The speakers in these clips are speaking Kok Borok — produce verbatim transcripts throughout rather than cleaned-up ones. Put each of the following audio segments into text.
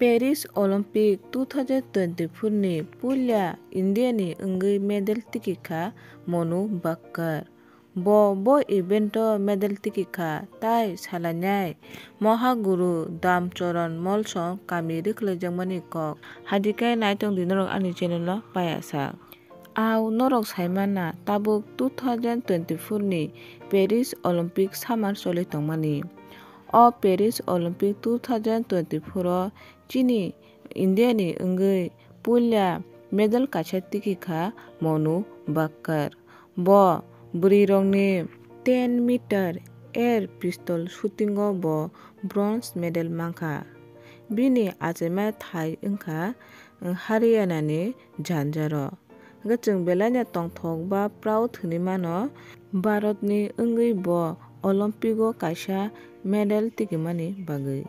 Paris Olympic two thousand twenty-four ni puila India ni wngwi medal tikikha Manu Bhaker. Bo, bo event o medal tikikha tai salainai Mohaguru Damcharan Molsom kami rwkhlaijakmani kok. Hadikai naitong di norok ani channel o payasa. Au norok saimana tabuk two thousand twenty-four ni Paris Olympic summer choli tongmani. O Paris Olympic two thousand twenty-four o chini India ni wngwi puila medal kaisa tikikha Manu Bhaker. Bo bwrwirokni ten meter air pistol shooting o bo bronze medal mankha. Bini achaima thai wngkha Haryana ni Jhanjhar o. Hwnkhe chwng belaino tongthok ba proud hwnwi mano Bharatni wngwi bo Olympic o kaisa medal tikimani bagwi.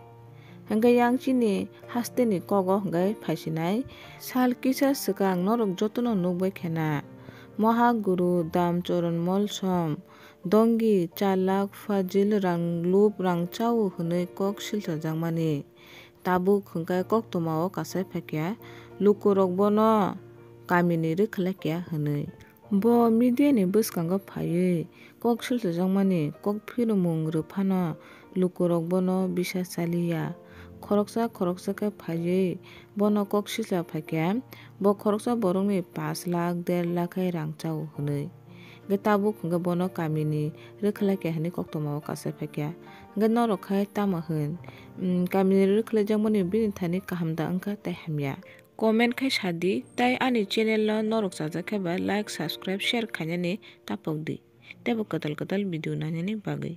Hwnkhe yang chini hasteni kogo hwnkhe phaisinai sal kisa swkang norok jotono nukbai khena Mohaguru Damcharan Molsom dongi chalak fajil rang lup rang chao hwnwi kok silchajakmani. Tabuk hwnkhe koktwmao kasai phaikha, lukurok bono kamini rwkhlaikha hwnwi. Bo mediani bwskango phaiwi kok silchajakmani kok phirumung rwphano lukurok bono bisa chaliya. Khoroksa khoroksa khe phaiwi bono kok silcha phaikha, bo khoroksa borokni pash lakh, der lakh hai rang chao hwnwi. Hwnkhe tabuk hwnkhe bono kamini rwkhlaikha hwnwi koktwmao kasai phaikha. Hwnkhe norok khai tamo hwn? Kamini rwkhlaijakmani bini thani kaham da wngkha tei hamya? Comment khai sadi, tei ani channel no norok chajak khe ba like, subscribe, share khainani tapok di, teibo kwtal kwtal video nainani bagwi.